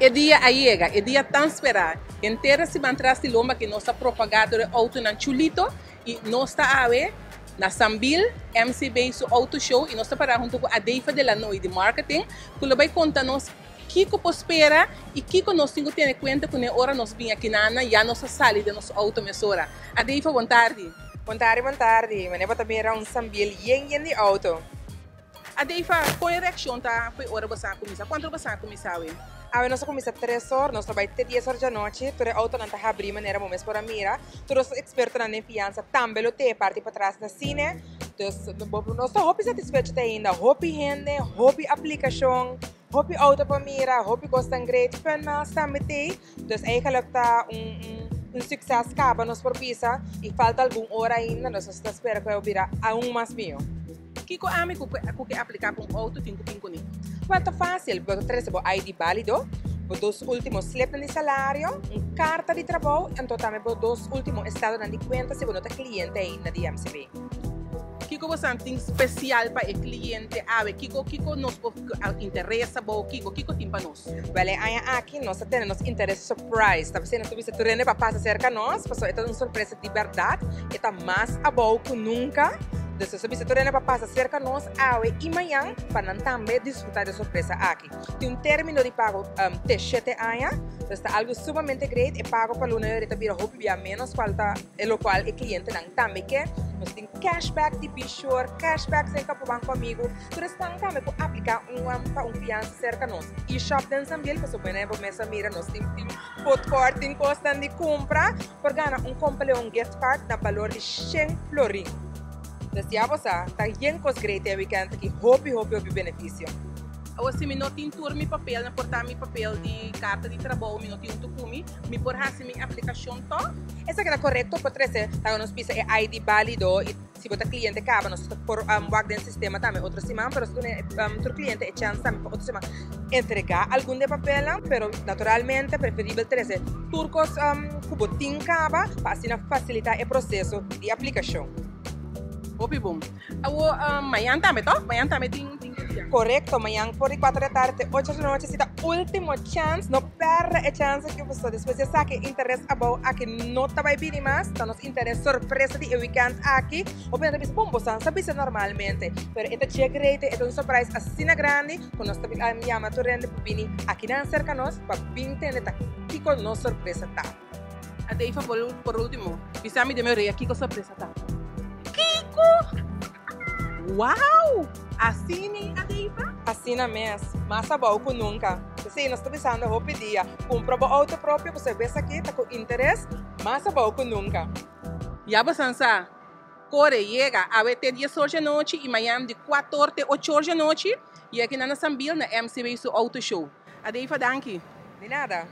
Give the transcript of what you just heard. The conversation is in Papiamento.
E dia a yega, e dia tan spera. Henter siman tras di lomba cu nos a propaga tur e autonan chulito y nos ta awe na Sambil MCB su auto show y nos ta para hunto cu Adefa de la Noy di marketing cu lo bay conta nos kico por spera y kico nos tin cu tene cuenta cu ne ora nos bin aki nana ya nos a sali den nos auto mesora. Adefa, bon tardi. Bon tardi, bon tardi. Manera bo ta mira un Sambil yen yen di auto. Adefa, con e reaccion ta fo'i ora bo sa cuminsa? Cuanto bo sa cuminsa awe? Awe nos a cuminsa 3 or, nos ta bay te 10 or di anochi. Tur e autonan ta habri manera bo mes por a mira. Tur nos expertonan den fiansa tambe lo t'e parti patras na cine. Dus nos ta hopi satisfecho te ainda. Hopi hende, hopi aplicacion, hopi auto pa mira, hopi cos tan great. Fun miles tambe t'e. Dus eigenlijk ta un succes caba nos por bisa y falta algun ora ainda, nos ta spera cu e bira aún mas miho. Kico ami cu ke aplica pa un auto tin cu bin cune? Well, ta facil. Bo ta trece bo ID valido, bo dos ultimo slip di salario, un carta di trabou, anto tambe bo dos ultimo estado di cuenta si bo no ta cliente ainda di MCB. Kico bo tin special pa e cliente awe? Kico nos interesa bo? Kico tin pa nos? Well, aña aki nos tin nos interes surprise. Ta pensando cu tur hende pa pasa cerca nos, paso ta un sorpresa di berdad, ta mas abou cu nunca. Dus nos ta tur hende pa pasa cerca nos awe y mañan pa nan tambe disfruta di e sorpresa aki. Tin un termino di pago te 7 aña, dus ta algo sumamente great e pago pa luna ta bira hopi bia menos falta, e lo cual e clientenan tambe ke. Nos tin cashback di Bsure, cashback cerca pa Banco Amigo, pero esnan tambe por aplica pa un fiansa cerca nos. E shop den Sambil, paso bueno, bo mes a mira, nos tin food court, tin cos di compra, por gana un compra un gift card na valor di 100 florin. Dus ya bo sa, ta yen cos great e weekend aki, hopi, hopi, hopi beneficio. Of si mi no tin tur mi papel, no por ta mi papel di carta di trabou, mi no tin un cu mi, mi por haci mi aplicacion toch? Esaki ta corecto, por trece, ta nos pisa e ID valido y si bo ta cliente caba, nos por wak den sistema tambe otro siman, pero si tur cliente e chance tambe pa otro siman entrega algun di e papel, pero naturalmente preferibel trece tur cos cu bo tin caba pa asina facilita e proceso di aplicacion. Hopi bon. Awo mañan tambe, toch? Mañan tambe tin dia. Corecto, mañan for di 4 di atardi te 8 di anochi, esey ta ultimo chance, no perde e chance cu bo despues di saca interes abou aki no ta bay bini mas, ta nos interes sorpresa di e weekend aki. O pensa bisa, bom, bo sa bisa normalmente, pero e ta dje great, e ta un surprise asina grandi, cu nos ta yama tur hende pa bini aki nan cerca nos, pa bin tende ta kico nos sorpresa ta. Adefa, por ultimo, bisa mi den mi orea, kico sorpresa ta? Kico! Wow! Asina, Adefa? Asina mes, mas abou cu nunca. Si, nos ta pensando hopi dia, cumpra bo auto propio, bo bes aki, ta cu interes, mas abou cu nunca. Ya bo sa, core, yega, awe te 10 or di anochi y mañan di 4 or te 8 or di anochi, y aki na Sambil na MCB su Auto Show. Adefa, danki. Di nada.